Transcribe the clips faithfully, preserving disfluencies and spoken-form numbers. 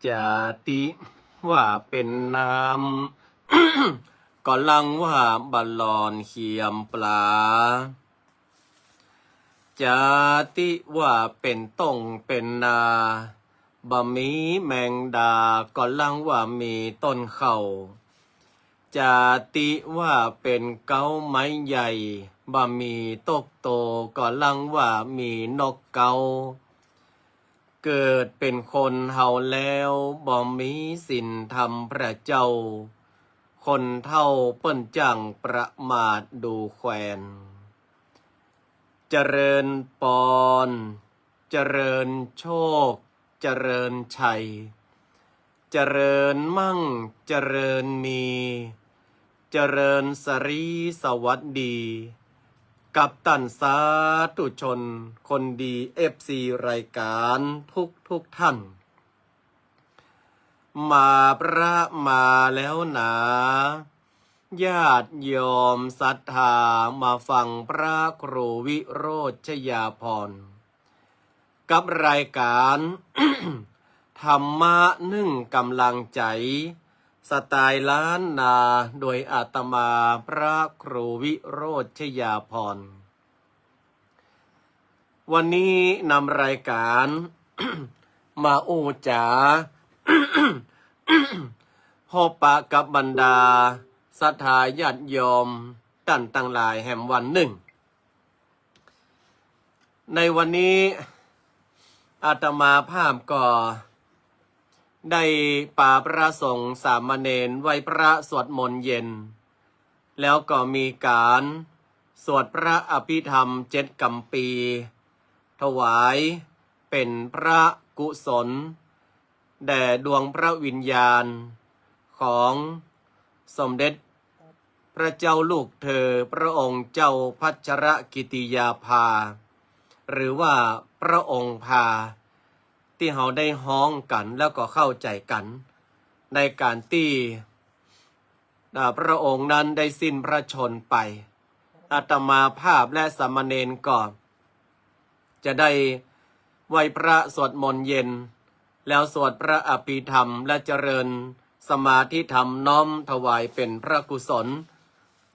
จาติว่าเป๋นน้ำ ก็ลังว่าบ่หล่อนเขียมปลา จาติว่าเป๋นต้งเป๋นนา บ่มีแมงดา ก็ลังว่ามีต้นเข้า จาติว่าเป๋นเก๊าไม้ใหญ่ บ่มีตกโต ก็ลังว่ามีนกเก๊า เกิดเป๋นคนเฮาแล้ว บ่มีศีลธรรมพระเจ้า คนเฒ่าเปิ้นจ้างประมาทดูแควน เจริญปอน เจริญโชค เจริญชัย เจริญมั่ง เจริญมี เจริญสรีสวัสดี กับต้านสาธุชนคนดี เอฟซี รายก๋านทุกทุกท่าน มาพระมาแล้วหนา ญาติโยมศรัทธามาฟังพระครูวิโรจน์ชยาภรณ์ กับรายก๋าน ธรรมะนึ่งก๋ำลังใจ๋ สไตล์ล้านนา โดยอาตมาพระครูวิโรจน์ชยาภรณ์ วันนี้นำรายก๋าน มาอู้จ๋า พบปะกับบรรดาศรัทธาญาติโยมต้านตังหลายแหมวันนึ่ง ในวันนี้อาตมาภาพก็ได้ปาพระสงฆ์สามเณรไหว้พระสวดมนต์เย็น แล้วก็มีก๋านสวดพระอภิธรรมเจ็ดกัมภีร์ ถวายเป๋นพระกุศล แด่ดวงพระวิญญาณของสมเด็จพระเจ้าลูกเธอพระองค์เจ้าพัชรกิติยาภา หรือว่าพระองค์ภา ตี้เฮาได้ฮ้องกั๋นแล้วก็เข้าใจ๋กั๋น ในก๋านตี้ อ่า พระองค์นั้นได้สิ้นพระชนม์ไป อาตมาภาพและสามเณรก็จะได้ไหว้พระสวดมนต์เย็น แล้วสวดพระอภิธรรม และเจริญสมาธิธรรมน้อมถวายเป๋นพระกุศล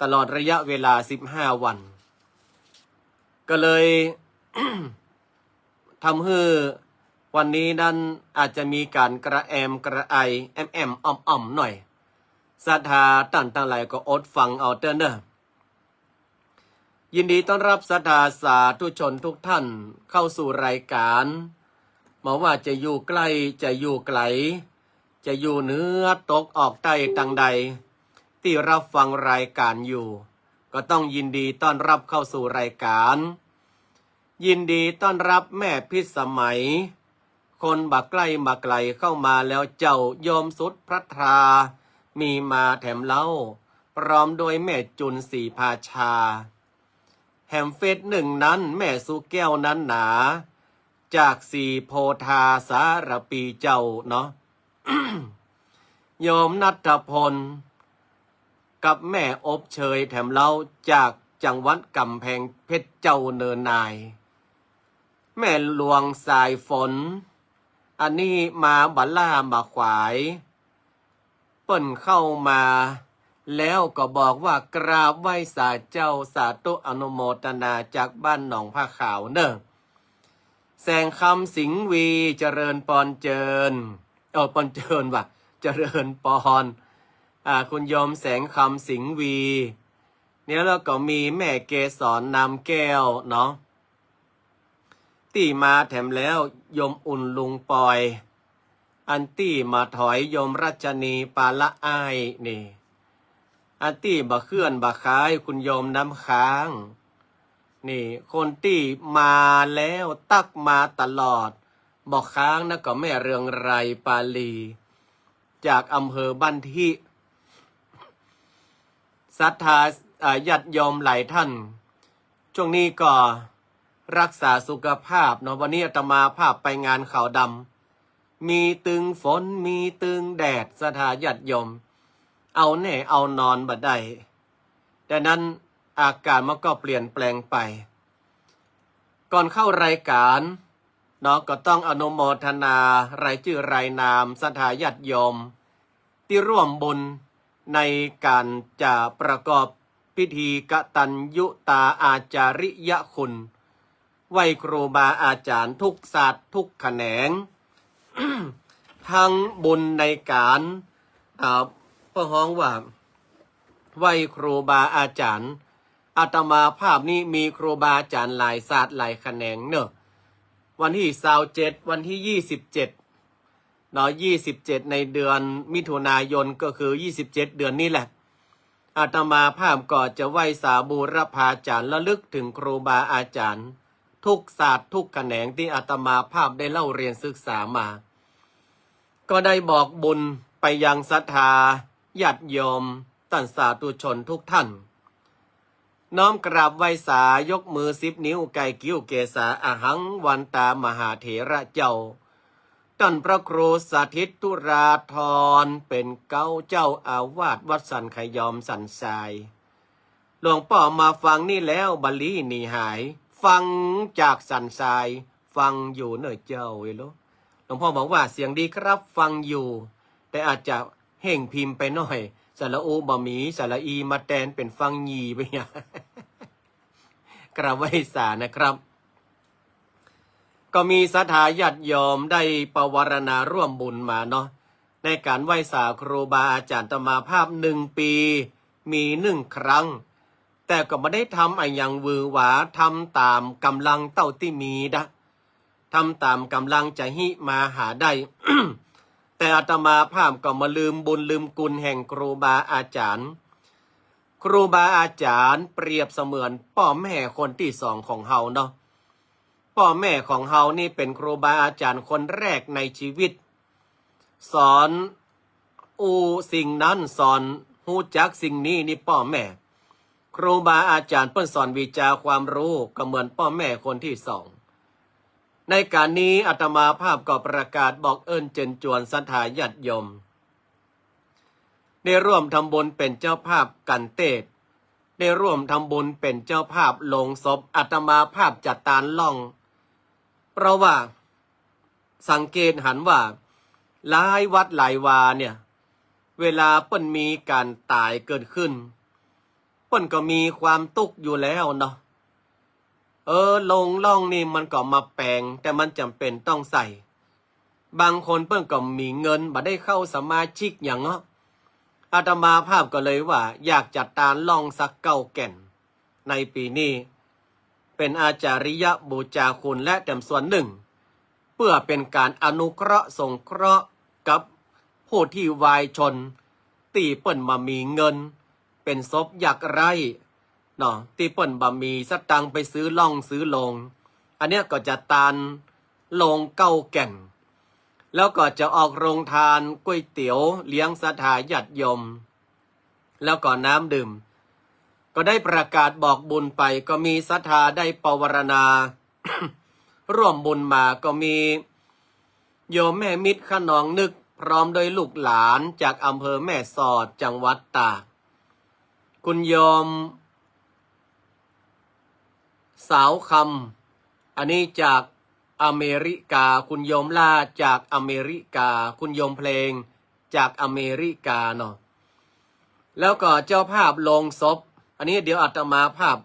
ตลอดระยะเวลาสิบห้าวัน ก็เลย ทำหื้อวันนี้นั้นอาจจะมีก๋านกระแอมกระไอ แอมๆ อ่อมๆ หน่อย ศรัทธาต้านตังหลายก็อดฟังเอาเต๊อะเน่อ ยินดีต้อนรับศรัทธาสาธุชนทุกท่านเข้าสู่รายก๋าน บ่ว่าจะอยู่ใก้จะอยู่ไก๋ จะอยู่เหนือตกออกใต้ตังใด ตี้รับฟังรายก๋านอยู่ ก็ต้องยินดีต้อนรับเข้าสู่รายก๋าน ยินดีต้อนรับแม่พิสมัย คนบ่ใก้บ่ไก๋เข้ามาแล้วเจ้า โยมสุดพระทรา มีมาแถมเล่า พร้อมด้วยแม่จุนศรีภาชา แถมเฟซหนึ่งนั้นแม่สุแก้วนั้นหนา จากศรีโพธาสารภีเจ้าเนาะ โยมณัฐพล กับแม่อบเชยแถมเล่า จากจังหวัดก๋ำแพงเพชรเจ้าเนอนาย แม่หลวงสายฝน อันนี้มาบ่ล้าบ่ขวาย เปิ้นเข้ามาแล้วก็บอกว่ากราบไหว้สาเจ้า สาธุอนุโมทนาจากบ้านหนองผ้าขาวเนอะ แสงคำสิงห์วี เจริญปอนเจิญ เออ ปอนเจิญว่ะ เจริญปอน อ่า คุณโยมแสงคำสิงห์วี เนี่ย แล้วก็มีแม่เกสรนามแก้วเนาะ ตี้มาแถมแล้ว โยมอุ่นลุงปอย อันตี้มาถอยโยมรัชนีปาละอ้ายนี่ อันตี้บ่าเคลื่อนบ่าคายคุณโยมน้ำค้าง นี่ คนตี้มาแล้วตักมาตลอด บ่าค้างนะก็แม่เรืองไรปาลี จากอำเภอบ้านที่ ศรัทธา อ่า ญาติโยมหลายท่าน ช่วงนี้ก็รักษาสุขภาพเนาะ วันนี้อาตมาภาพไปงานขาวดำ มีตึงฝน มีตึงแดด ศรัทธาญาติโยม เอาแน่เอานอนบ่ได้ ดังนั้นอาการมันก็เปลี่ยนแปลงไป ก่อนเข้ารายการเนาะ ก็ต้องอนุโมทนารายจื้อรายนามศรัทธาญาติโยม ตี้ร่วมบุญในก๋านจะประกอบพิธีกตัญญูตาอาจาริยคุณ ไหว้ครูบาอาจ๋ารย์ทุกศาสตร์ทุกแขนง ทั้งบุญในก๋าน อ่า เปิ้นฮ้องว่า ไหว้ครูบาอาจ๋ารย์ อาตมาภาพนี่มีครูบาอาจ๋ารย์หลายศาสตร์หลายแขนงเนอะ วันตี้ซาวเจ็ด วันตี้ยี่สิบเจ็ด เนาะ ยี่สิบเจ็ดในเดือนมิถุนายน ก็คือยี่สิบเจ็ดเดือนนี้แหละ อาตมาภาพก็จะไหว้สาบูรพาจ๋ารย์ ระลึกถึงครูบาอาจ๋ารย์ ทุกศาสตร์ทุกแขนงตี้อาตมาภาพได้เล่าเรียนศึกษามา ก็ได้บอกบุญไปยังศรัทธาญาติโยมต้านสาธุชนทุกท่าน น้อมกราบไหว้สายกมือสิบนิ้วไกลคิ้วเกศา อหังวันตามหาเถระเจ้า ต้านพระครูสถิตธุราธร เป๋นเก๊าเจ้าอาวาสวัดสันขยอมสันทราย หลวงป้อมาฟังนี่แล้วบ่ลี้หนีหาย ฟังจากสันทราย ฟังอยู่เน่อเจ้า เอ้ยโล หลวงป้อบอกว่าเสียงดีครับ ฟังอยู่ แต่อาจจะเฮ่งพิมพ์ไปหน่อย สระอูบ่มี สระอีมาแตนเป๋นฟังหยี่ไปเนี่ย กราบไหว้สานะครับ ก็มีศรัทธาญาติโยมได้ปวารณาร่วมบุญมาเนาะ ในก๋านไหว้สาครูบาอาจ๋ารย์อาตมาภาพหนึ่งปี๋มีหนึ่งครั้ง แต่ก็บ่ได้ทำอะหยังหวือหวา ทำต๋ามก๋ำลังเต้าตี้มีดะ ทำต๋ามก๋ำลังจะฮิมาหาได้ แต่อาตมาภาพก็บ่ลืมบุญลืมคุณแห่งครูบาอาจ๋ารย์ ครูบาอาจ๋ารย์เปรียบเสมือนป้อแม่คนตี้สองของเฮาเนาะ ป้อแม่ของเฮานี่เป๋นครูบาอาจ๋ารย์คนแรกในชีวิต สอนอู้สิ่งนั้น สอนฮู้จักสิ่งนี้ นี่ป้อแม่ ครูบาอาจ๋ารย์เปิ้นสอนวิชาความฮู้ ก็เหมือนป้อแม่คนตี้สอง ในก๋านนี้อาตมาภาพก็ประกาศบอกเอิ้นเจิญจวนศรัทธาญาติโยม ได้ร่วมทำบุญเป๋นเจ้าภาพก๋านเตศน์ ได้ร่วมทำบุญเป๋นเจ้าภาพโลงศพ อาตมาภาพจะตานล่อง เพราะว่าสังเกตหันว่าหลายวัดหลายวาเนี่ย เวลาเปิ้นมีก๋านต๋ายเกิดขึ้น เปิ้นก็มีความตุ๊กข์อยู่แล้วเนาะ เออ โลงล่องนี่มันก็มาแปง แต่มันจ๋ำเป๋นต้องใส่ บางคนเปิ้นก็บ่มีเงิน บ่ได้เข้าสมาชิกหยังเนาะ อาตมาภาพก็เลยว่าอยากจะตานล่องสักเก้าแก่น ในปี๋นี้ เป๋นอาจาริยบูชาคุณและแถมส่วนนึ่ง เปื้อเป๋นก๋านอนุเคราะห์สงเคราะห์กับผู้ตี้วายชน ตี้เปิ้นบ่มีเงิน เป๋นศพยากไร้เนาะ ตี้เปิ้นบ่มีสตางค์ไปซื้อล่องซื้อโลง อันเนี้ยก็จะตานโลงเก้าแก่น แล้วก็จะออกโฮงตานก๋วยเตี๋ยวเลี้ยงศรัทธาญาติโยม แล้วก็น้ำดื่ม ก็ได้ประกาศบอกบุญไป ก็มีศรัทธาได้ปวารณา ร่วมบุญมา ก็มีโยมแม่มิตรขนองนึก พร้อมด้วยลูกหลานจากอำเภอแม่สอด จังหวัดตาก คุณโยม สาวคำ อันนี้จากอเมริกา คุณโยมล่าจากอเมริกา คุณโยมเพลงจากอเมริกาเนาะ แล้วก็เจ้าภาพโลงศพ อันนี้เดี๋ยวอาตมาภาพ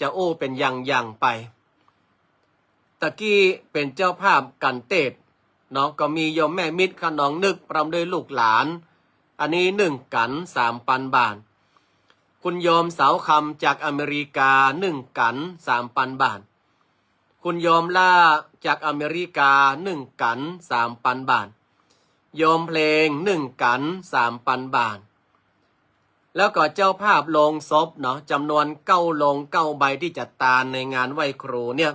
จะอู้เป๋นอย่างๆ ไป ตะกี้เป๋นเจ้าภาพกั๋นเตศเนาะ ก็มีโยมแม่มิตรขนองนึก พร้อมด้วยลูกหลาน อันนี้นึ่งกั๋นสามปันบาท คุณโยมสาวคำจากอเมริกา นึ่งกั๋นสามปันบาท คุณโยมล่าจากอเมริกา นึ่งกั๋นสามปันบาท โยมเพลง นึ่งกั๋นสามปันบาท แล้วก็เจ้าภาพโลงศพเนาะ จ๋ำนวนเก้าโลงเก้าใบ ตี้จะตานในงานไหว้ครูเนี่ย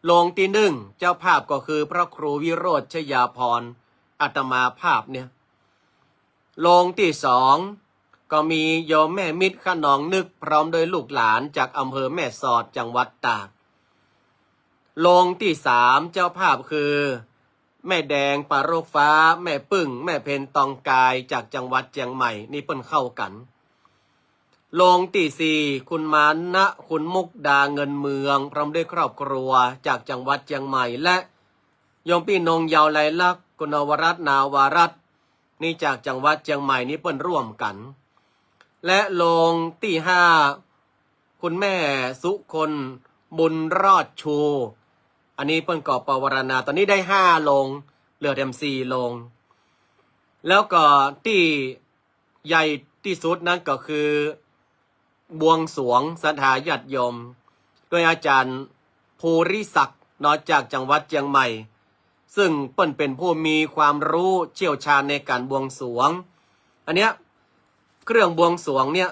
โลงตี้นึ่ง เจ้าภาพก็คือพระครูวิโรจน์ชยาภรณ์ อาตมาภาพเนี่ย โลงตี้สอง ก็มีโยมแม่มิตรขนองนึก พร้อมด้วยลูกหลานจากอำเภอแม่สอด จังหวัดตาก โลงตี้สาม เจ้าภาพคือ แม่แดง ปารกฟ้า แม่ปึ้ง แม่เพ็ญ ตองกาย จากจังหวัดเจียงใหม่ นี่เปิ้นเข้ากั๋น โลงตี้สี่ คุณมานะ คุณมุกดา เงินเมือง พร้อมด้วยครอบครัว จากจังหวัดเจียงใหม่ และโยมปี้นงเยาว์ ไลลักษณ์ คุณนวรัตน์ นาวารัตน์ นี่จากจังหวัดเจียงใหม่ นี่เปิ้นร่วมกั๋น และโลงตี้ห้า คุณแม่สุคน บุญรอดชู อันนี้เปิ้นก็ปวารณา ต๋อนนี้ได้ห้าโลง เหลือแหมสี่โลง แล้วก็ตี้ใหญ่ตี้สุดนั้นก็คือ บวงสรวงศรัทธาญาติโยม โดยอาจ๋ารย์ภูริศักดิ์เนาะ จากจังหวัดเจียงใหม่ ซึ่งเปิ้นเป๋นผู้มีความรู้เชี่ยวชาญในก๋านบวงสรวง อันเนี้ย เครื่องบวงสรวงเนี่ย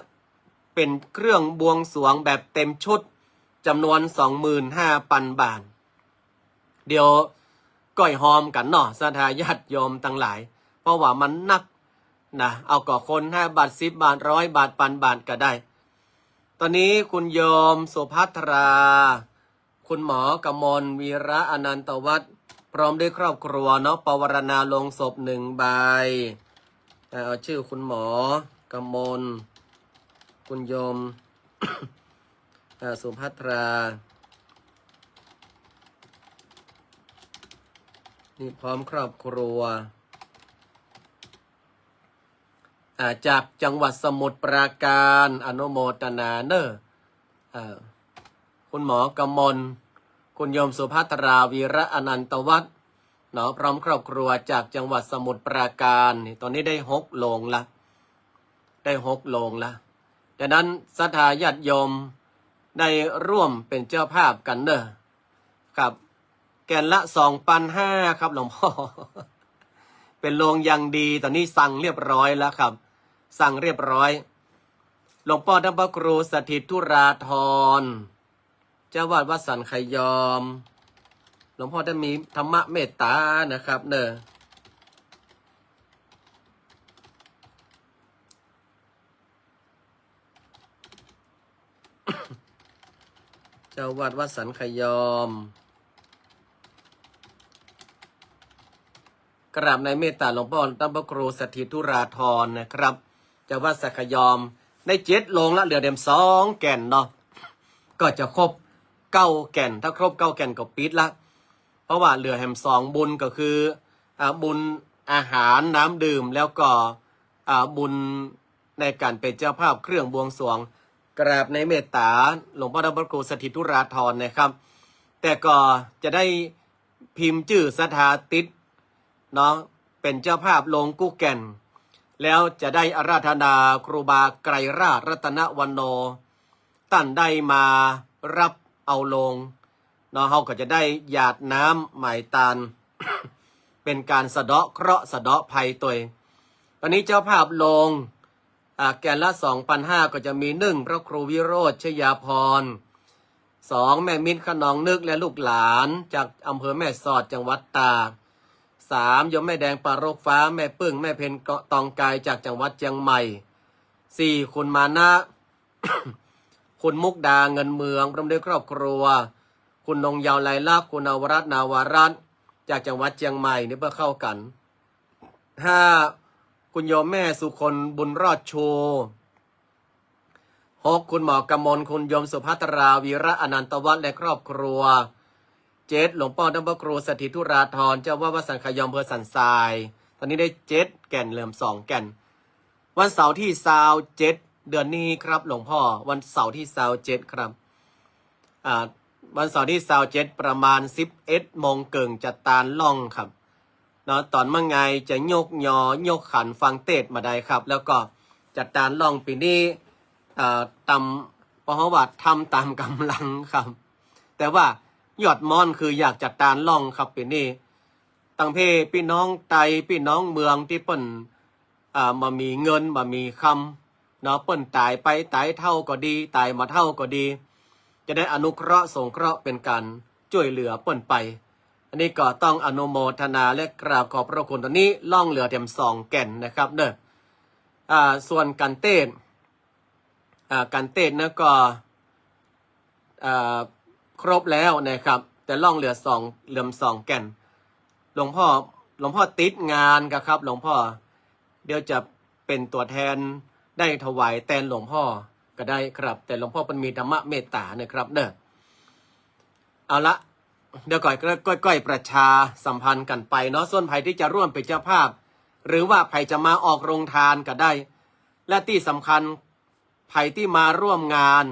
เป๋นเครื่องบวงสรวงแบบเต็มชุด จ๋ำนวนสองหมื่นห้าปันบาท เดี๋ยวก้อยฮอมกั๋นเนาะ ศรัทธาญาติโยมตังหลาย เพราะว่ามันนักนะ เอาก็คนห้าบาท สิบบาท ร้อยบาท ปันบาทก็ได้ ต๋อนนี้คุณโยมสุภัทรา คุณหมอกมล วีระอนันตวัฒน์ พร้อมด้วยครอบครัวเนาะ ปวารณาโลงศพหนึ่งใบ อ่า เอาชื่อคุณหมอกมล คุณโยม อ่า สุภัทรา นี่พร้อมครอบครัว อ่า จากจังหวัดสมุทรปราการ อนุโมทนาเนอะ อ่า คุณหมอกมล คุณโยมสุภัทรา วีระอนันตวัฒน์ เนาะ พร้อมครอบครัวจากจังหวัดสมุทรปราการ นี่ ต๋อนนี้ได้หกโลงละ ได้หกโลงละ ดังนั้นศรัทธาญาติโยมได้ร่วมเป๋นเจ้าภาพกั๋นเนอะ ครับ แก่นละสองปันห้าครับหลวงพ่อ เป๋นโลงอย่างดี ต๋อนนี้สั่งเรียบร้อยแล้วครับ สั่งเรียบร้อย หลวงป้อต้านพระครูสถิตธุราธร เจ้าอาวาสวัดสันขยอม หลวงพ่อต้านมีธรรมะเมตต๋านะครับเนอะ เจ้าอาวาสวัดสันขยอม กราบในเมตต๋าหลวงป้อต้านพระครูสถิตธุราธรนะครับ เจ้าอาวาสสันขยอม ได้เจ็ดโลงละ เหลือแหมสองแก่นเนาะ ก็จะครบเก้าแก่น ถ้าครบเก้าแก่นก็ปิดละ เพราะว่าเหลือแหมสองบุญก็คือ อ่า บุญอาหารน้ำดื่ม แล้วก็ อ่า บุญในก๋านเป๋นเจ้าภาพเครื่องบวงสรวง กราบในเมตต๋าหลวงป้อต้านพระครูสถิตธุราธรนะครับ แต่ก็จะได้พิมพ์จื้อศรัทธาติดเนาะ เป๋นเจ้าภาพโลงกู้แก่น แล้วจะได้อาราธนาครูบาไกรราชรัตนวโน ต้านได้มารับเอาโลงเนาะ เฮาก็จะได้หยาดน้ำหมายตาน เป๋นก๋านสะเดาะเคราะห์สะเดาะภัยตวย ต๋อนนี้เจ้าภาพโลง อ่า แก่นละสองปันห้า ก็จะมี หนึ่ง พระครูวิโรจน์ชยาภรณ์ สอง แม่มิตรขนองนึกและลูกหลานจากอำเภอแม่สอดจังหวัดตาก สาม โยมแม่แดงปรกฟ้า แม่ปึ้ง แม่เพ็ญเกาะตองกายจากจังหวัดเชียงใหม่ สี่ คุณมานะ คุณมุกดาเงินเมือง พร้อมด้วยครอบครัว คุณนงเยาว์ ไลลักษณ์ คุณนวรัตน์ นาวารัตน์ จากจังหวัดเชียงใหม่ นี่เปิ้นเข้ากั๋น ห้า คุณโยมแม่สุคน บุญรอดชู หก คุณหมอกมล คุณโยมสุภัทรา วีระอนันตวัฒน์ และครอบครัว เจ็ด หลวงป้อต้านพระครูสถิตธุราธร เจ้าวัดวัดสันขยอม อำเภอสันทราย ตอนนี้ได้เจ็ดแก่น เหลือสองแก่น วันเสาร์ที่ซาวเจ็ด เดือนนี้ครับหลวงพ่อ วันเสาร์ที่ซาวเจ็ดครับ อ่า วันเสาร์ที่ซาวเจ็ด ประมาณสิบเอ็ดโมงเกิ่ง จะตานล่องครับ เนาะ ต๋อนเมื่องายจะยกยอ ยกขันฟังเตสน์บ่าดายครับ แล้วก็จะตานล่องปี๋นี้ อ่า ต๋าม เพราะว่าทำต๋ามก๋ำลังครับ แต่ว่ายอดม้อนคืออยากจะตานล่องครับปี๋นี้ ตังเพ่ปี้น้องไต ปี้น้องเมืองตี้เปิ้น อ่า บ่มีเงิน บ่มีคำ เนาะ เปิ้นต๋ายไปต๋ายเฒ่าก็ดี ต๋ายบ่าเฒ่าก็ดี จะได้อนุเคราะห์สงเคราะห์เป๋นก๋านจ้วยเหลือเปิ้นไป อันนี้ก็ต้องอนุโมทนาและกราบขอบพระคุณ ต๋อนนี้ล่องเหลือแถมสองแก่นนะครับเนาะ อ่า ส่วนก๋านเตสน์ อ่า ก๋านเตสน์นะก็ อ่า ครบแล้วนะครับ แต่ล่องเหลือสอง เหลือสองแก่น หลวงพ่อ หลวงพ่อติดงานครับ หลวงพ่อ เดี๋ยวจะเป๋นตั๋วแทนได้ถวายแตนหลวงพ่อก็ได้ครับ แต่หลวงพ่อเปิ้นมีธรรมะเมตต๋านะครับเนาะ เอาละ เดี๋ยวก่อน ก้อยๆ ประชาสัมพันธ์กั๋นไปเนาะ ส่วนใผตี้จะร่วมเป๋นเจ้าภาพ หรือว่าใผจะมาออกโรงทานก็ได้ และตี้สำคัญ ใผตี้มาร่วมงาน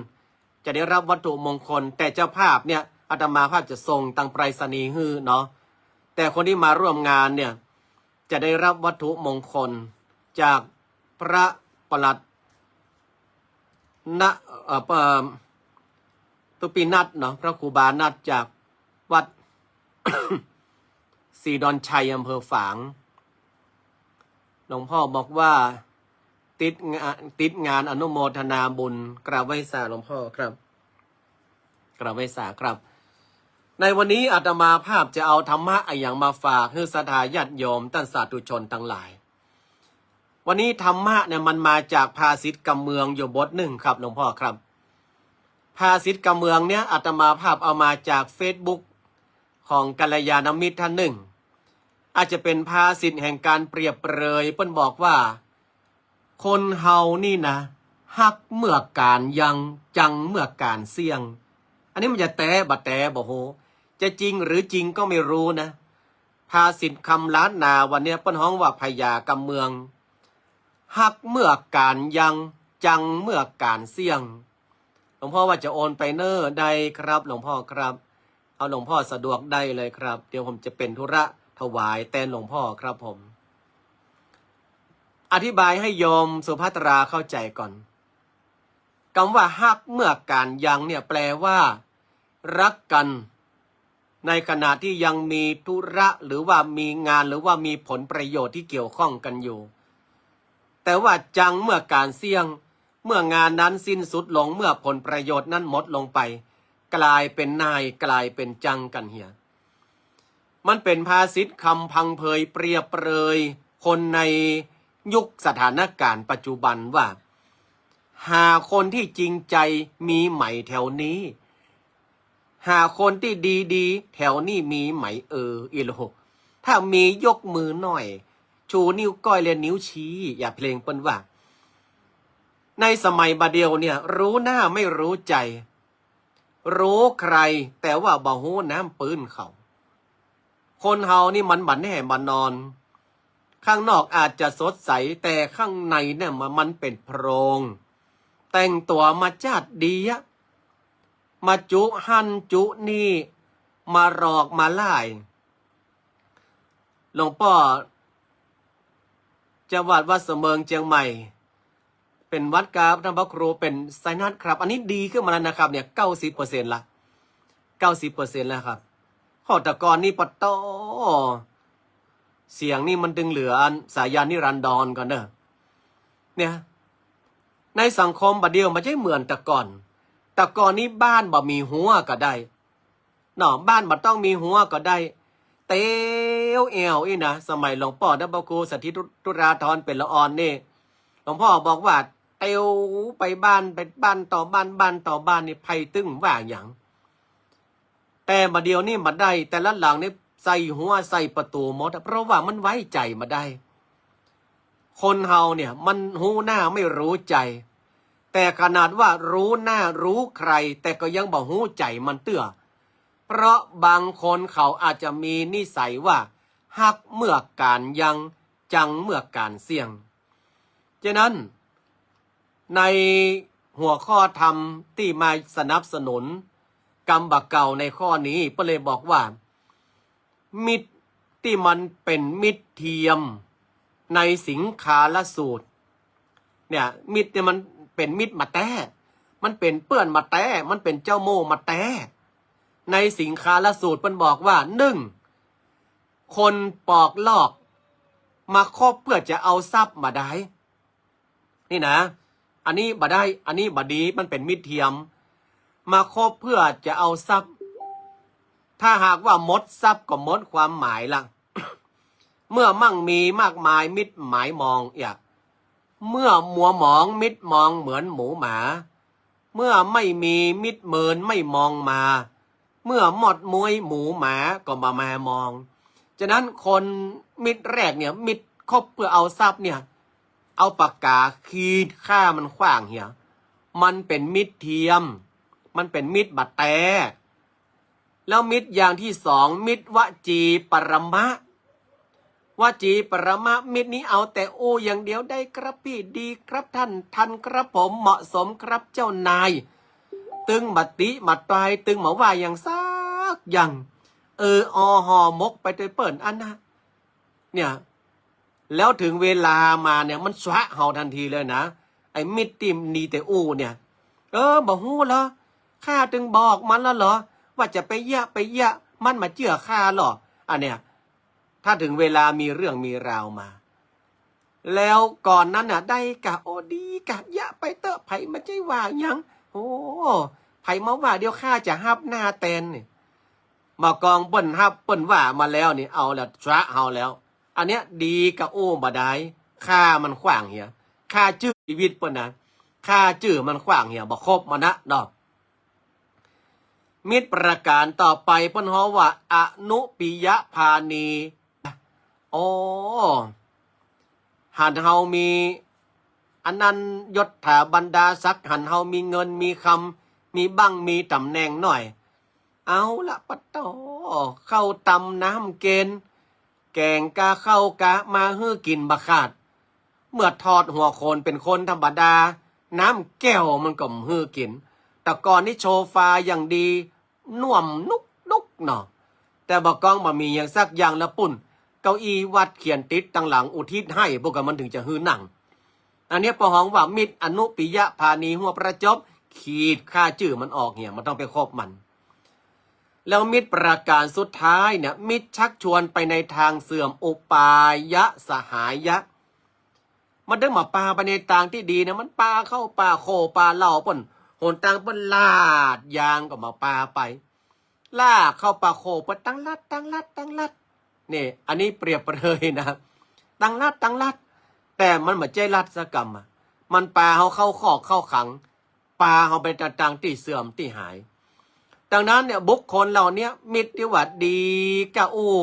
จะได้รับวัตถุมงคล แต่เจ้าภาพเนี่ย อาตมาภาพจะส่งตางไปรษณีย์หื้อเนาะ แต่คนตี้มาร่วมงานเนี่ย จะได้รับวัตถุมงคลจากพระปลัด ณ เอ่อ เอ่อ ตุปินัทเนาะ พระครูบานัทจากวัด ศรีดอนชัย อำเภอฝาง หลวงพ่อบอกว่าติดงาน ติดงานอนุโมทนาบุญ กราบไหว้สาหลวงพ่อครับ กราบไหว้สาครับ ในวันนี้อาตมาภาพจะเอาธรรมะอะหยังมาฝากหื้อศรัทธาญาติโยมต้านสาธุชนตังหลาย วันนี้ธรรมะเนี่ยมันมาจากภาษิตกำเมืองอยู่บทนึ่งครับหลวงพ่อครับ ภาษิตกำเมืองเนี่ยอาตมาภาพเอามาจากเฟซบุ๊กของกัลยาณมิตรท่านนึ่ง อาจจะเป๋นภาษิตแห่งก๋านเปรียบเปรย เปิ้นบอกว่า คนเฮานี่นะ ฮักเมื่อก๋านยัง จังเมื่อก๋านเสี้ยง อันนี้มันจะแต๊บ่แต๊บ่ฮู้ จะจริงหรือจริงก็ไม่รู้นะ ภาษิตคำล้านนาวันเนี้ยเปิ้นฮ้องว่าพญากำเมือง ฮักเมื่อก๋านยัง จังเมื่อก๋านเสี้ยง หลวงพ่อว่าจะโอนไปเน่อ ได้ครับหลวงพ่อครับ เอาหลวงพ่อสะดวกได้เลยครับ เดี๋ยวผมจะเป๋นธุระถวายแตนหลวงพ่อครับผม อธิบายให้โยมสุภัทราเข้าใจ๋ก่อน กำว่าฮักเมื่อก๋านยังเนี่ยแปลว่า รักกั๋นในขณะตี้ยังมีธุระ หรือว่ามีงาน หรือว่ามีผลประโยชน์ตี้เกี่ยวข้องกั๋นอยู่ แต่ว่าจังเมื่อก๋านเสี้ยง เมื่องานนั้นสิ้นสุดลง เมื่อผลประโยชน์นั้นหมดลงไป ก๋ายเป๋นนาย ก๋ายเป๋นจังกั๋นเหีย มันเป๋นภาษิตคำพังเพยเปรียบเปรยคนในยุคสถานก๋ารณ์ปัจจุบันว่า หาคนตี้จริงใจ๋มีไหมแถวนี้ หาคนตี้ดีๆ แถวนี้มีไหม เออ อิโหล ถ้ามียกมือหน่อย ชูนิ้วก้อยและนิ้วชี้ อย่างเพลงเปิ้นว่า ในสมัยบ่าเดี่ยวเนี่ย รู้หน้าไม่รู้ใจ๋ ฮู้ใคร แต่ว่าบ่ฮู้น้ำปื้นเขา คนเฮานี่มันบ่แน่บ่นอน ข้างนอกอาจจะสดใส แต่ข้างในเนี่ยมัน มันเป๋นโพรง แต่งตั๋วมาจ๊าดดีอะ มาจุหั้นจุนี่ มาหลอกมาหลาย หลวงป้อ เจ้าวัดวัดเสมิงเจียงใหม่ เป๋นวัดครับ ต้านพระครูเป๋นไซนัสครับ อันนี้ดีขึ้นมาแล้วนะครับเนี่ย เก้าสิบเปอร์เซ็นต์ละ เก้าสิบเปอร์เซ็นต์แล้วครับ ข้อแต่ก่อนนี่ปะโต้ เสียงนี่มันตึงเหลืออันสายัณนิรันดรก่อนเนอะ เนี่ย ในสังคมบ่าเดี่ยวมันบ่ใจ้เหมือนแต่ก่อน แต่ก่อนนี่บ้านบ่มีฮั้วก็ได้ เนาะ บ้านบ่ต้องมีฮั้วก็ได้ เต๊ เตียวแอ่วอี้นะ สมัยหลวงป้อพระครูสถิตธุราธรเป๋นละอ่อนนี่ หลวงป้อบอกว่าเตียวไปบ้าน ไปบ้านต่อบ้าน บ้านต่อบ้านนี่ ใผตึงว่าหยัง แต่บ่าเดี่ยวนี้บ่ได้ แต่ละหลังนี่ใส่หัวใส่ประตู๋หมดอะ เพราะว่ามันไว้ใจ๋บ่ได้ คนเฮาเนี่ยมันฮู้หน้าไม่รู้ใจ๋ แต่ขนาดว่าฮู้หน้าฮู้ใจ๋ แต่ก็ยังบ่ฮู้ใจ๋มันเตื้อ เพราะบางคนเขาอาจจะมีนิสัยว่าฮักเมื่อก๋านยัง จังเมื่อก๋านเสี้ยง ฉะนั้น ในหัวข้อธรรมตี้มาสนับสนุนกำบ่าเก่าในข้อนี้ เปิ้นเลยบอกว่า มิตรตี้มันเป๋นมิตรเทียมในสิงคาลสูตร เนี่ย มิตรเนี่ยมันเป๋นมิตรบ่าแต๊ มันเป๋นเปื้อนบ่าแต๊ มันเป๋นเจ้าโม่บ่าแต๊ ในสิงคาลสูตรเปิ้นบอกว่า นึ่ง คนปอกลอก มาคบเพื่อจะเอาทรัพย์บ่าดาย นี่นะ อันนี้บ่าได้ อันนี้บ่าดี มันเป๋นมิตรเทียม มาคบเพื่อจะเอาทรัพย์ ถ้าหากว่าหมดทรัพย์ก็หมดความหมายละ เมื่อมั่งมีมากมายมิตรหมายมองเอีย เมื่อมัวหมองมิตรมองเหมือนหมูหมา เมื่อไม่มีมิตรเมินไม่มองมา เมื่อหมดมุ้ยหมูหมาก็บ่มามอง ฉะนั้นคนมิตรแรกเนี่ย มิตรคบเพื่อเอาทรัพย์เนี่ย เอาปากก๋าขีดฆ่ามันขว้างเหีย มันเป๋นมิตรเทียม มันเป๋นมิตรบ่าแต๊ แล้วมิตรอย่างตี้สอง มิตรวจีปรมะ วจีปรมะ มิตรนี้เอาแต่อู้อย่างเดียว ได้ครับพี่ ดีครับท่าน ทันครับผม เหมาะสมครับเจ้านาย ตึงบ่าติบ่าตาย ตึงบ่าว่าหยังสักอย่าง เออออห่อหมกไปโตยเปิ้นอันนะ เนี่ย แล้วถึงเวลามาเนี่ย มันชะเฮาตันทีเลยนะ ไอ้มิตรตี้ดีแต่อู้เนี่ย เออ บ่ฮู้เหรอ ข้าตึงบอกมันแล้วเหรอ ว่าจะไปเยียะไปเยียะ มันบ่เจื้อข้าหรอ อันเนี่ย ถ้าถึงเวลามีเรื่องมีราวมา แล้วก่อนนั้นน่ะ ได้กะ โอ้ ดีกะ เยียะไปเต๊อะ ใผบ่ใจ้ว่าหยัง โอ้ ใผมาว่า เดี๋ยวข้าจะฮับหน้าแตนนี่ บ่ากองเปิ้นฮับเปิ้นว่ามาแล้วนี่ เอาแล้ว ชะเฮาแล้ว อันเนี้ยดีกะอู้บ่ดาย ฆ่ามันขว้างเหีย ฆ่าจื้อจีวิตเปิ้นนะ ฆ่าจื้อมันขว้างเหีย บ่คบมันนะเนาะ มิตรประก๋านต่อไปเปิ้นฮ้องว่า อนุปิยพานี โอ้ หันเฮามี อันนั้นยศถาบรรดาศักดิ์ หันเฮามีเงินมีคำ มีบั้งมีต๋ำแหน่งหน้อย เอาละปะตอ ข้าวตำน้ำเกณฑ์ แก๋งกาข้าวกามาหื้อกิ๋นบ่ขาด เมื่อถอดหัวโขนเป๋นคนธรรมดา น้ำแก้วมันก็หื้อกิ๋น แต่ก่อนนี้โซฟาอย่างดี น่วมนุกๆ เนาะ แต่บ่ากองบ่มีหยังสักอย่างแล้วปุ้น เก้าอี้วัดเขียนติดตังหลัง อุทิศหื้อ พวกมันถึงจะหื้อนั่ง อันเนี้ยเปิ้นฮ้องว่ามิตรอนุปิยพานี หัวประจบ ขีดฆ่าจื้อมันออกเหีย บ่ต้องไปคบมัน แล้วมิตรประก๋านสุดท้ายเนี่ย มิตรชักชวนไปในทางเสื่อม อุปายสหายะ มันตึงบ่ปาไปในตางตี้ดีนะ มันปาเข้าป่าโค่ป่าเหล่าเปิ้น หนตางเปิ้นลาดยางก็บ่ปาไป ลากเข้าป่าโค่เปิ้นตังลัด ตังลัด ตังลัด นี่ อันนี้เปรียบเปรยนะ ตังลัด ตังลัด แต่มันบ่ใจ้ลัดสักกำอะ มันปาเฮาเข้าคอกเข้าขัง ปาเฮาไปตางตี้เสื่อมตี้หาย ดังนั้นเนี่ย บุคคลเหล่าเนี้ย มิตรตี้ว่าดีกะอู้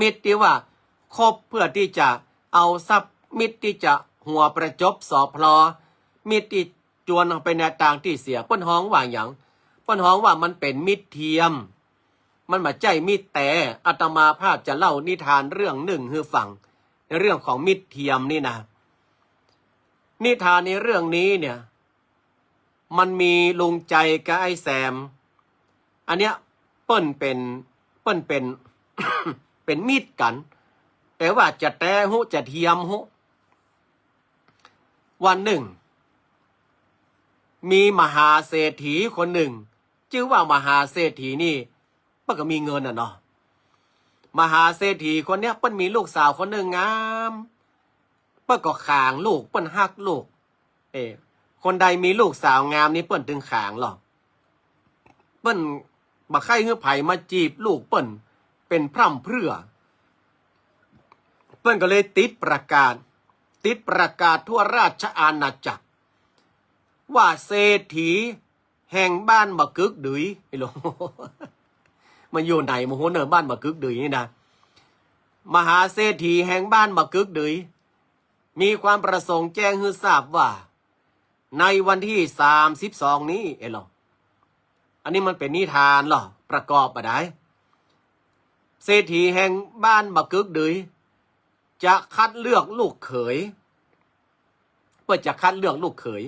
มิตรตี้ว่าคบเพื่อตี้จะเอาทรัพย์ มิตรตี้จะหัวประจบสอพลอ มิตรตี้จวนเฮาไปในตางตี้เสีย เปิ้นฮ้องว่าหยัง เปิ้นฮ้องว่ามันเป๋นมิตรเทียม มันบ่ใจ้มิตรแต๊ อาตมาภาพจะเล่านิทานเรื่องนึ่งหื้อฟัง ในเรื่องของมิตรเทียมนี่นะ นิทานในเรื่องนี้เนี่ย มันมีลุงใจ๋กับไอ้แซม อันเนี้ยเปิ้นเป๋น เปิ้นเป๋น เป๋นมิตรกั๋น แต่ว่าจะแต๊ฮู้ จะเทียมฮู้ วันนึ่ง มีมหาเศรษฐีคนนึ่ง จื้อว่ามหาเศรษฐีนี่ เปิ้นก็มีเงินน่ะเนาะ มหาเศรษฐีคนเนี้ย เปิ้นมีลูกสาวคนนึ่งงาม เปิ้นก็ขางลูก เปิ้นฮักลูก เอ้ คนใดมีลูกสาวงามนี่เปิ้นตึงขางหรอ เปิ้นบ่ใค่หื้อใผมาจีบลูกเปิ้น เป็นพร่ำเพรื่อ เปิ้นก็เลยติดประกาศ ติดประกาศทั่วราชอาณาจักร ว่าเศรษฐีแห่งบ้านบ่ากึ๊กดื๋ย ไอ้หลวง มันอยู่ไหนบ่ฮู้เน่อ บ้านบ่ากึ๊กดื๋ยนี่นะ มหาเศรษฐีแห่งบ้านบ่ากึ๊กดื๋ย มีความประสงค์แจ้งหื้อทราบว่า ในวันที่สามสิบสองนี้ เอ้ยเหรอ อันนี้มันเป๋นนิทานเหรอ ประกอบบ่าด๋าย เศรษฐีแห่งบ้านบ่ากึ๊กดื๋ย จะคัดเลือกลูกเขย เปิ้นจะคัดเลือกลูกเขย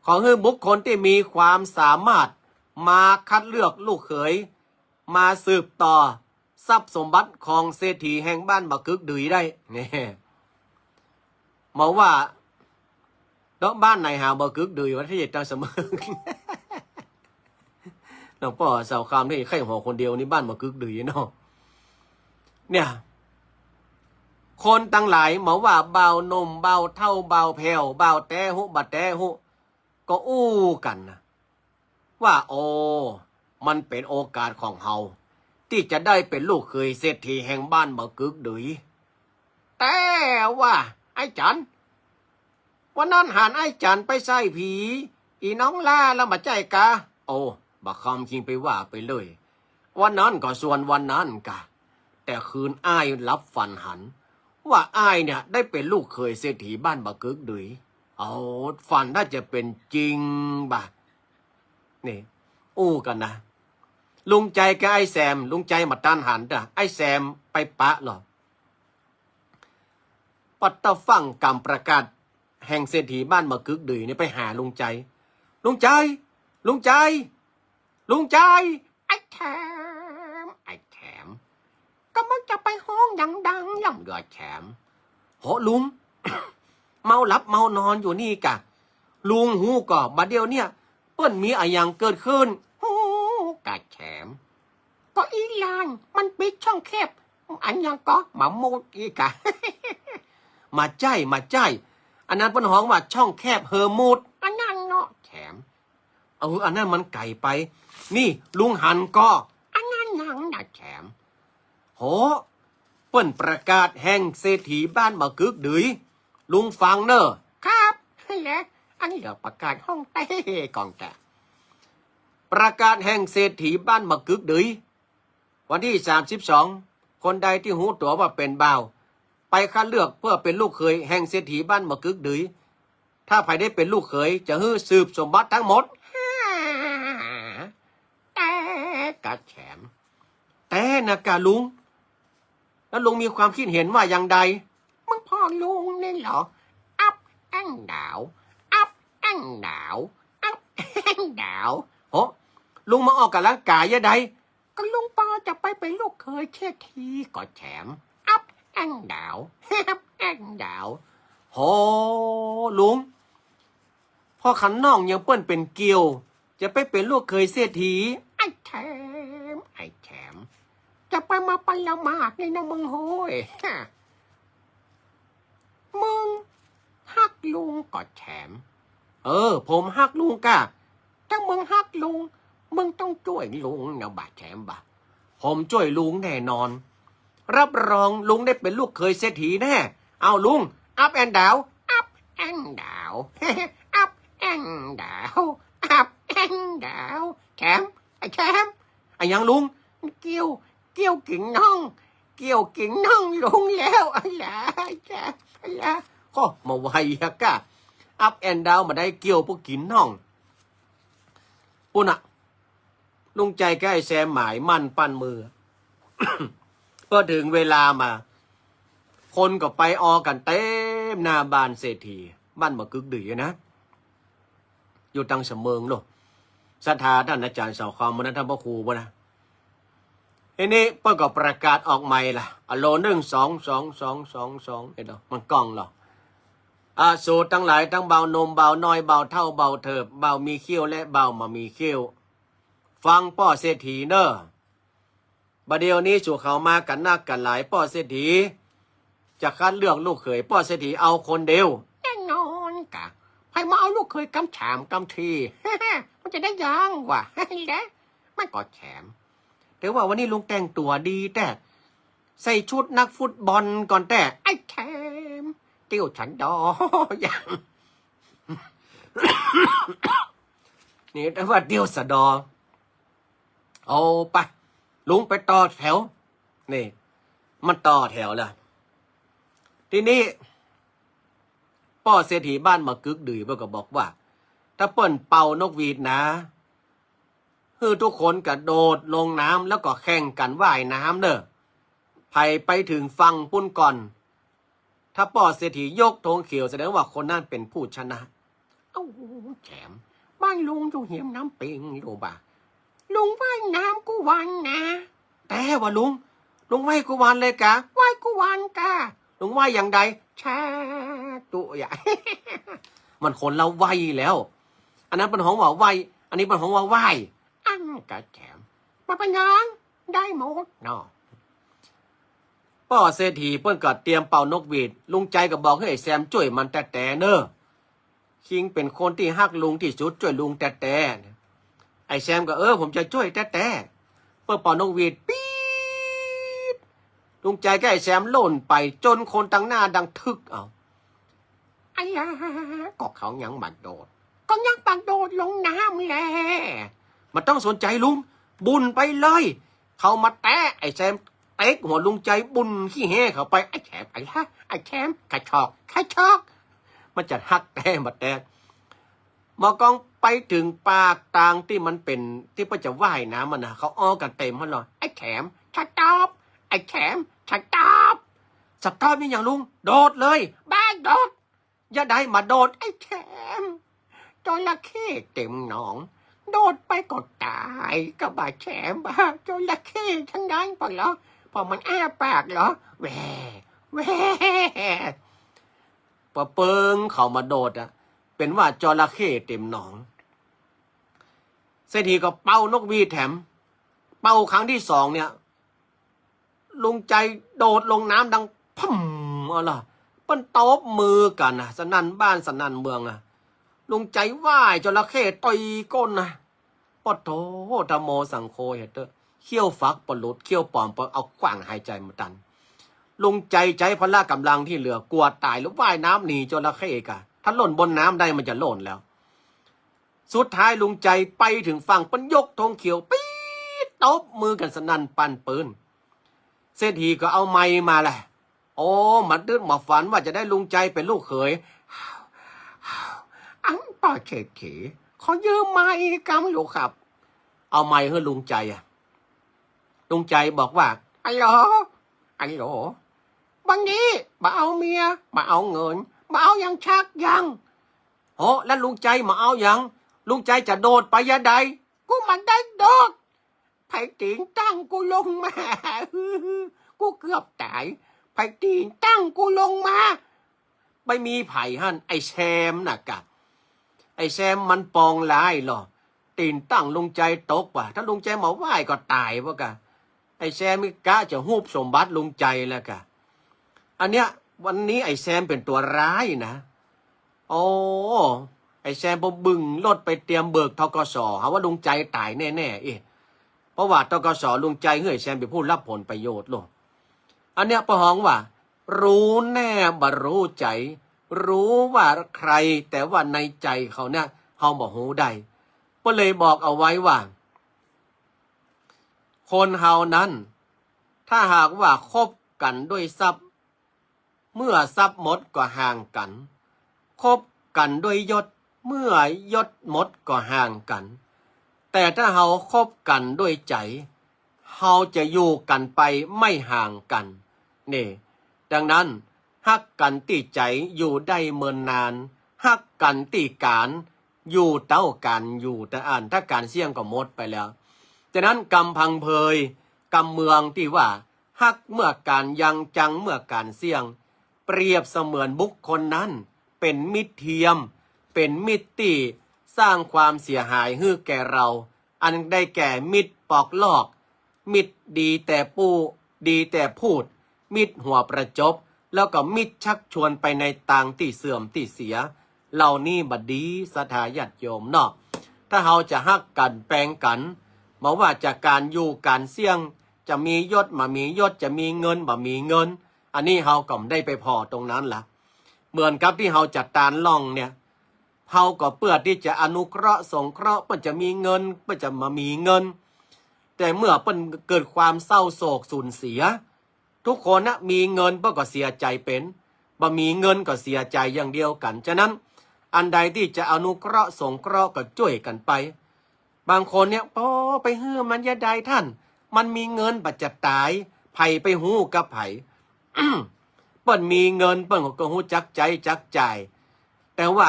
ขอหื้อบุคคลตี้มีความสามารถมาคัดเลือกลูกเขย มาสืบต่อทรัพย์สมบัติของเศรษฐีแห่งบ้านบ่ากึ๊กดื๋ยได้ แน่ มาว่า เนาะ บ้านไหนหาบ่ากึ๊กดื๋ยวะ ตี้จะเสมอ หลวงป้อสาวคำนี่ใค่หัวคนเดียวนี่บ้านบ่ากึ๊กดื๋ยเนาะ เนี่ย คนตังหลายมาว่าบ่าวหนุ่ม บ่าวเฒ่า บ่าวแผ่ว บ่าวแต๊ฮู้ บ่าแต๊ฮู้ ก็อู้กั๋นนะ ว่า โอ้ มันเป๋นโอกาสของเฮา ตี้จะได้เป๋นลูกเขยเศรษฐีแห่งบ้านบ่ากึ๊กดื๋ย แต่ว่า ไอ้จัน วันนั้นหันไอ้จันไปใส่ผี อี่น้องล่าแล้วบ่าใจ้กา โอ้ บ่าคำจึงไปว่าไปเลย วันนั้นก็ส่วนวันนั้นกา แต่คืนอ้ายหลับฝันหัน ว่าอ้ายเนี่ยได้เป๋นลูกเขยเศรษฐีบ้านบ่ากึ๊กดื๋ย เอา ฝันน่าจะเป๋นจริงบ่า นี่ อู้กั๋นนะ ลุงใจ๋กับไอ้แซม ลุงใจ๋บ่าตันหันเต๊อะ ไอ้แซมไปปะเหรอ ปัดตะฟั่งกำประกาศแห่งเศรษฐีบ้านบ่ากึ๊กดื๋ยเนี่ยไปหาลุงใจ๋ ลุงใจ๋ ลุงใจ๋ ลุงใจ๋ ไอ้แถม ไอ้แถม ก็มึงจะไปฮ้องดังๆ ล่ำเดือแถม โห ลุง เมาหลับเมานอนอยู่นี่กา ลุงฮู้ก่อ บ่าเดี่ยวเนี่ย เปิ้นมีอะหยังเกิดขึ้น ฮู้กาแถม ก็อี่หลานมันปิดช่องแคบ อันหยังก่อ บ่าหมุดอี้กา บ่าใจ้ บ่าใจ้ อันนั้นเปิ้นฮ้องว่าช่องแคบเฮอร์มุด อันนั้นเนาะแถม เออ อันนั้นมันไก๋ไป นี่ลุงหันก่อ อันนั้นหยังน่ะแถม โห เปิ้นประกาศแห่งเศรษฐีบ้านบ่ากึ๊กดื๋ย ลุงฟังเน่อ ครับ และอันเหลือประกาศห้องเต้ก่อนกา ประกาศแห่งเศรษฐีบ้านบ่ากึ๊กดื๋ย วันที่สามสิบสอง คนใดตี้ฮู้ตั๋วว่าเป๋นบ่าว ไปคัดเลือกเปื้อเป๋นลูกเขยแห่งเศรษฐีบ้านบ่ากึ๊กดื๋ย ถ้าใผได้เป๋นลูกเขย จะหื้อสืบสมบัติตังหมด แต่กาแถม แต่นะกาลุง แล้วลุงมีความคิดเห็นว่าอย่างใด มึงพ่องลุงนี่เหรอ up and down up and down up and down โห ลุงมาออกก๋ำลังก๋ายยะใด ก็ลุงปอจะไปเป๋นลูกเขยเศรษฐีก็แถม up and down up and down โห ลุง พ่อขันน้องยังเปิ้นเป๋นเกี่ยว จะไปเป๋นลูกเขยเศรษฐี ไอ้แถม ไอ้แถม จะไปมาประมาทนี่นะมึงโฮ้ย มึงฮักลุงก็แถม เออ ผมฮักลุงกา ถ้ามึงฮักลุง มึงต้องจ้วยลุงนะบ่าแถมบ่า ผมจ้วยลุงแน่นอน รับรองลุงได้เป๋นลูกเขยเศรษฐีแน่ เอาลุง up and down up and down up and down up and down แถม ไอ้แถม อะหยังลุง เกี่ยว เกี่ยวกิ๋นน่อง เกี่ยวกิ๋นน่องลุงแล้ว อะหละ อะหละ อะหละ โอ้ มาไวอะกา up and down บ่าได้ เกี่ยวเปื้อกิ๋นน่อง ปู้นน่ะ ลุงใจ๋กับไอ้แซมหมายมั่นปั้นมือ พอเถิงเวลามา คนก็ไปออกั๋นเต็มหน้าบ้านเศรษฐี บ้านบ่ากึ๊กดื๋ยนะ อยู่ตังเสมิงโน่น ศรัทธาต้านอาจ๋ารย์เสาคำนะ ต้านพระครูปู้นนะ ทีนี้เปิ้นก็ประกาศออกใหม่ละ อะโหล นึ่ง สอง สอง สอง สอง สอง เห็นบ่ มันก้องเหรอ อสูรตังหลาย ตังบ่าวหนุ่ม บ่าวน้อย บ่าวเฒ่า บ่าวเถิบ บ่าวมีเขี้ยว และบ่าวบ่มีเขี้ยว ฟังป้อเศรษฐีเน่อ บ่าเดี่ยวนี้สู่เขามากั๋นนักกั๋นหลาย ป้อเศรษฐี จะคัดเลือกลูกเขย ป้อเศรษฐีเอาคนเดียว แน่นอนกา ใผมาเอาลูกเขยกำฉามกำที มันจะได้ยังวะ และมันก็แถม แต่ว่าวันนี้ลุงแต่งตั๋วดีแต๊ ใส่ชุดนักฟุตบอลก่อนแต๊ ไอ้แถม เตี้ยวสะดอ อย่าง นี่แต่ว่าเตี้ยวสะดอ เอาไป ลุงไปต่อแถว นี่ มันต่อแถวแล้ว ทีนี้ ป้อเศรษฐีบ้านมะกึกดื้อเปิ้นก็บอกว่า ถ้าเปิ้นเป่านกหวีดนะ หื้อทุกคนกระโดดลงน้ำแล้วก็แข่งกั๋นว่ายน้ำเน่อ ใผไปเถิงฝั่งปู๊นก่อน ถ้าป้อเศรษฐียกธงเขียวแสดงว่าคนนั้นเป๋นผู้ชนะ เอ้า แถม บ้านลุงอยู่เหียมน้ำปิงอยู่บ่า ลุงว่ายน้ำกู้วันนะ แต่ว่าลุง ลุงว่ายกู้วันเลยกา ว่ายกู้วันกา ลุงว่ายอย่างใด ชาตุยะ มันคนละว่ายแล้ว อันนั้นเปิ้นฮ้องว่าว่าย อันนี้เปิ้นฮ้องว่าว่าย อันกะแถม บ่เป๋นหยัง ได้หมดเนาะ ป้อเศรษฐีเปิ้นก็เตรียมเป่านกหวีด ลุงใจ๋ก็บอกหื้อไอ้แซมจ้วยมันแต๊ๆ เน่อ คิงเป๋นคนตี้ฮักลุงตี้สุด จ้วยลุงแต๊ๆ ไอ้แซมก็ เออ ผมจะจ้วยแต๊ๆ เปิ้นเป่านกหวีด ปี๊ด ลุงใจ๋กับไอ้แซมล่นไป จ๋นคนตังหน้าดังทึกเอา ไอ้ยา ก็เขายังบ่โดด ก็ยังบ่โดดลงน้ำแล บ่ต้องสนใจ๋ลุง บุ่นไปเลย เขามาแต๊ ไอ้แซมเต๊กหัวลุงใจ๋บุ่นขี้แฮเข้าไป ไอ้แถม ไอ้ละ ไอ้แถม กระชอก กระชอก มันจะฮักแต๊บ่แต๊ มอกองไปเถิงปากตางตี้มันเป๋น ตี้เปิ้นจะว่ายน้ำอะนะ เขาอ้อกั๋นเต็มหั้นลอ ไอ้แถม สต็อป ไอ้แถม สต็อป สต็อป นี่หยังลุง โดดเลย บ่าโดด อย่าได้มาโดด ไอ้แถม จระเข้เต็มหนอง โดดไปก็ต๋าย ก็บ่าแถม บ่าจระเข้ทั้งนั้นปะเหรอ พอมันอ้าปากเหรอ แหว่ แหว่ ปอเปิงเขามาโดดอะ เป๋นว่าจระเข้เต็มหนอง เศรษฐีก็เป่านกหวีดแถม เป่าครั้งตี้สองเนี่ย ลุงใจ๋โดดลงน้ำดังพ่ำ เอาล่ะ เปิ้นตบมือกั๋นนะ สนั่นบ้านสนั่นเมืองอะ ลุงใจ๋ว่ายจระเข้ตวยก้นนะ ปะโถ ธัมโมสังโฆ เหียเต๊อะ เขี้ยวฟักปะหลุด เขี้ยวป๋อมปะ เอาขว้างหายใจ๋บ่ตัน ลุงใจ๋ใจ๊พละก๋ำลังตี้เหลือ กั๋วต๋ายแล้วว่ายน้ำหนีจระเข้กา ถ้าล่นบนน้ำได้มันจะล่นแล้ว สุดท้ายลุงใจ๋ไปเถิงฝั่ง เปิ้นยกธงเขียว ปี๊ด ตบมือกั๋นสนั่นปั่นปื๊น เศรษฐีก็เอาไมค์มาแหละ โอ้ บ่นึกบ่ฝันว่าจะได้ลุงใจ๋เป๋นลูกเขย อันป้อเศรษฐี ขอยืมไมค์กำหน่อยครับ เอาไมค์หื้อลุงใจ๋อะ ลุงใจ๋บอกว่า อัลโหล อัลโหล วันนี้บ่เอาเมีย บ่เอาเงิน บ่เอาหยังสักอย่าง โห แล้วลุงใจ๋บ่เอาหยัง ลุงใจ๋จะโดดไปยะใด กูบ่ได้โดด ใผตี๋นตั้งกูลงมา กูเกือบต๋าย ใผตี๋นตั้งกูลงมา ไปมีใผหั้น ไอ้แซมน่ะกะ ไอ้แซมมันปองร้ายลอ ตี๋นตั้งลุงใจ๋ตกว่ะ ถ้าลุงใจ๋บ่ว่ายก็ต๋ายว่ากะ ไอ้แซมนี่กะจะฮูบสมบัติลุงใจ๋แล้วกะ อันเนี้ย วันนี้ไอ้แซมเป๋นตั๋วร้ายนะ โอ้ ไอ้แซมปอบึ่งรถไปเตรียมเบิก ธ.ก.ส. หาว่าลุงใจ๋ต๋ายแน่ๆ เอ๊ะ เพราะว่า ธ.ก.ส. ลุงใจ๋หื้อไอ้แซมเป๋นผู้รับผลประโยชน์ลอ อันเนี้ยเปิ้นฮ้องว่า รู้แน่บ่รู้ใจ๋ ฮู้ว่าใผ แต่ว่าในใจ๋เขาเนี่ย เฮาบ่ฮู้ได้ เปิ้นเลยบอกเอาไว้ว่า คนเฮานั้น ถ้าหากว่าคบกั๋นด้วยทรัพย์ เมื่อทรัพย์หมดก็ห่างกั๋น คบกั๋นด้วยยศ เมื่อยศหมดก็ห่างกั๋น แต่ถ้าเฮาคบกั๋นด้วยใจ๋ เฮาจะอยู่กั๋นไปไม่ห่างกั๋น นี่ ดังนั้น ฮักกั๋นตี้ใจ๋อยู่ได้เมินนาน ฮักกั๋นตี้ก๋านอยู่เต้ากาลอยู่เต้าอั้น ถ้าก๋านเสี้ยงก็หมดไปแล้ว ฉะนั้นกำพังเผย กำเมืองตี้ว่า ฮักเมื่อก๋านยังจังเมื่อก๋านเสี้ยง เปรียบเสมือนบุคคลนั้นเป๋นมิตรเทียม เป๋นมิตรตี้สร้างความเสียหายหื้อแก่เฮา อันได้แก่มิตรปอกลอก มิตรดีแต่ปู้ ดีแต่พูด มิตรหัวประจบ แล้วก็มิตรชักชวนไปในตางตี้เสื่อมตี้เสีย เหล่านี้บ่ดี ศรัทธาญาติโยมเนาะ ถ้าเฮาจะฮักกั๋นแปงกั๋น บ่ว่าจะก๋านอยู่ก๋านเสี้ยง จะมียศบ่มียศ จะมีเงินบ่มีเงิน อันนี้เฮาก็บ่ได้ไปผ่อตรงนั้นละ เหมือนกับตี้เฮาจัดตานล่องเนี่ย เฮาก็เปื้อตี้จะอนุเคราะห์สงเคราะห์ เปิ้นจะมีเงิน เปิ้นจะบ่มีเงิน แต่เมื่อเปิ้นเกิดความเศร้าโศกสูญเสีย ทุกคนนะ มีเงินเปิ้นก็เสียใจ๋เป๋น บ่มีเงินก็เสียใจ๋อย่างเดียวกั๋น ฉะนั้น อันใดตี้จะอนุเคราะห์สงเคราะห์ก็จ้วยกั๋นไป บางคนเนี่ย ปอไปหื้อมันจะใดท่าน มันมีเงินบ่าจะต๋าย ใผไปฮู้กับใผ เปิ้นมีเงินเปิ้นก็ฮู้จักใจ๊จักจ่าย แต่ว่า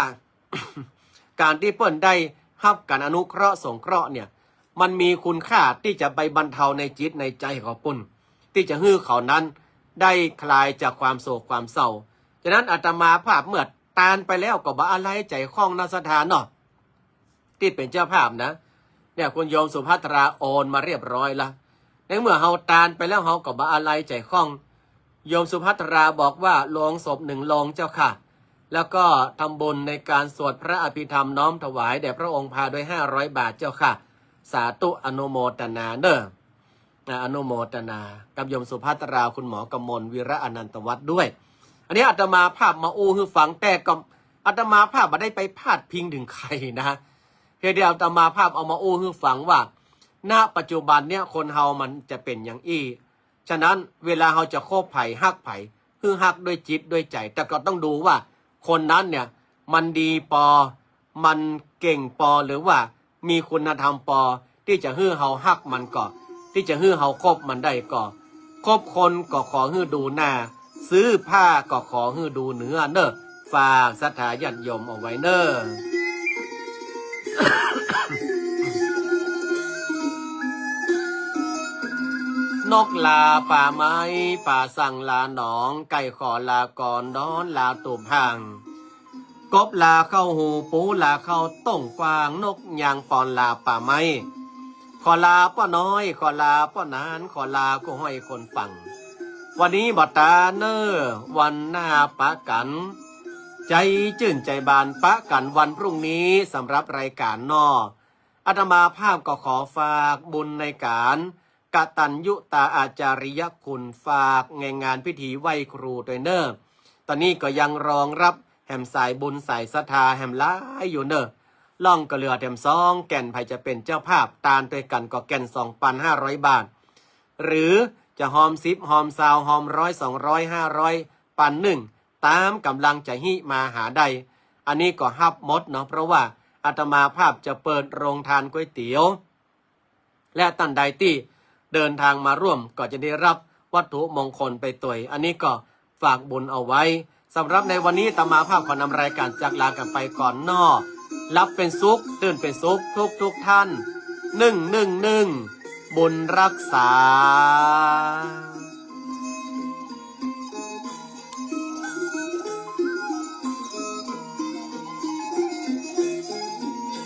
ก๋านตี้เปิ้นได้ฮับก๋านอนุเคราะห์สงเคราะห์เนี่ย มันมีคุณค่าตี้จะไปบรรเทาในจิตในใจ๋ของเปิ้น ตี้จะหื้อเขานั้นได้คลายจากความโศกความเศร้า ฉะนั้นอาตมาภาพเมื่อตานไปแล้วก็บ่อาลัยใจ๋ข้องเนาะศรัทธาเนาะ ตี้เป๋นเจ้าภาพนะ เนี่ยคุณโยมสุภัทราโอนมาเรียบร้อยละ ในเมื่อเฮาตานไปแล้วเฮาก็บ่อาลัยใจ๋ข้อง โยมสุภัทราบอกว่าโลงศพหนึ่งโลงเจ้าค่ะ แล้วก็ทำบุญในการสวดพระอภิธรรมน้อมถวายแด่พระองค์พาด้วยห้าร้อยบาทเจ้าค่ะ สาธุอนุโมทนาเน่อ อ่ะ อนุโมทนากับโยมสุภัทรา คุณหมอกมล วีระอนันตวัฒน์ด้วย อันนี้อาตมาภาพมาอู้หื้อฟัง แต่ก็อาตมาภาพบ่ได้ไปพาดพิงเถิงใผนะ เพียงแต่อาตมาภาพเอามาอู้หื้อฟังว่า ณ ปัจจุบันเนี่ยคนเฮามันจะเป๋นอย่างอี้ ฉะนั้นเวลาเฮาจะคบใผฮักใผ หื้อฮักด้วยจิตด้วยใจ๋ แต่ก็ต้องดูว่าคนนั้นเนี่ยมันดีปอ มันเก่งปอ หรือว่ามีคุณธรรมปอ ตี้จะหื้อเฮาฮักมันก่อ ตี้จะหื้อเฮาคบมันได้ก่อ คบคนก็ขอหื้อดูหน้า ซื้อผ้าก็ขอหื้อดูเนื้อเน่อ ฝากศรัทธาญาติโยมเอาไว้เน่อ นกลาป่าไม้ ป๋าสั่งลาหนอง ไก่ขอลาก่อน นอนลาตูบห่าง กบลาเข้าฮู ปูลาเข้าต้งกว้าง นกยางปอนลาป่าไม้ ขอลาป้อน้อย ขอลาป้อหนาน ขอลากู้ห้อยคนฟัง วันนี้บ่ตานเน่อ วันหน้าปะกั๋น ใจ๋จื้นใจ๋บาน ปะกั๋นวันพรุ่งนี้สำหรับรายการเนาะ อาตมาภาพก็ขอฝากบุญในก๋าน กตัญญูตาอาจาริยคุณ ฝากในงานพิธีไหว้ครูตวยเน่อ ต๋อนนี้ก็ยังรองรับแหมสายบุญสายศรัทธาแหมหลายอยู่เน่อ ล่องก็เหลือแถมสองแก่น ใผจะเป๋นเจ้าภาพตานตวยกั๋นก็แก่นสองปันห้าร้อยบาท หรือจะฮอมสิบ ฮอมซาว ฮอมร้อย สองร้อย ห้าร้อย ปันนึ่ง ต๋ามก๋ำลังจะหิมาหาได้ อันนี้ก็ฮับหมดเนาะ เพราะว่าอาตมาภาพจะเปิดโรงทานก๋วยเตี๋ยว และต้านใดตี้เดินทางมาร่วมก็จะได้ฮับวัตถุมงคลไปตวย อันนี้ก็ฝากบุญเอาไว้ สำหรับในวันนี้อาตมาภาพขอนำรายการจากลากั๋นไปก่อนเนาะ หลับเป๋นสุข ตื่นเป๋นสุขทุกทุกท่าน นึ่งนึ่งนึ่ง บุญฮักษา